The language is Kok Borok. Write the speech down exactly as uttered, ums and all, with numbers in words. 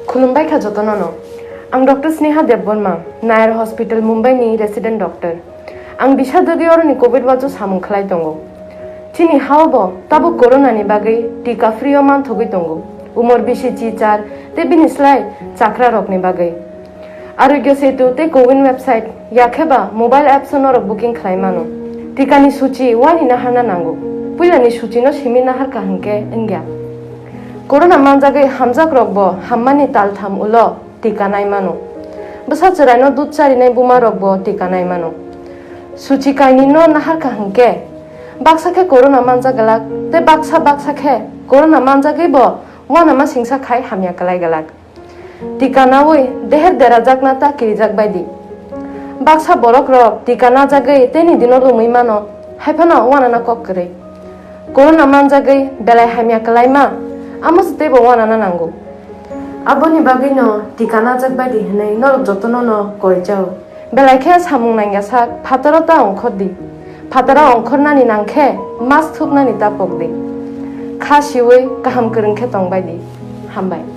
Khulumbai kha jotono no. Ang Doctor Sneha Debbarma, Nair Hospital Mumbai ni resident doctor. Ang bisa dagi oroni covid wajo samung khlai tongo. Chini hao bo tabuk corona ni bagwi tika free o manthogwi tongo. Umor bisi chichar tei bini slai chakra rokni bagwi. Arogya Setu tei Cowin website yakheba mobile apps o norok booking khlai mano. Tikani suchi wani naharna nango. Puilani suchino simi naharkha hwnkhe wngya. Corona manjagwi hamjak rok bo hammani taltham ulo tika nai mano. Bwsa chwraino dud charinai buma rok bo tika nai mano. Suchi kainwi no naharkha hwnkhe baksa khe corona manjak glak tei baksa baksa khe corona manjagwi bo wanama singsa khai hamya kwlai glak. Tika nawi deher derajakna ta kirijak baidi. Baksa borok rok tika najagwi tei ni dino lumwi mano, haiphano wanana kok kwrwi. Corona manjagwi belai hamya kwlaima, amo se teibo wanana nango. Aboni bagwino tika najak baidi hwnwi norok jotono no koi chao. Belai khe samung nangya sak phataro ta ongkhor di. Phataro ongkhornani nangkhe mask thupnani ta pok di. Kha siwi kaham kwrwng khe tong baidi. Hambai.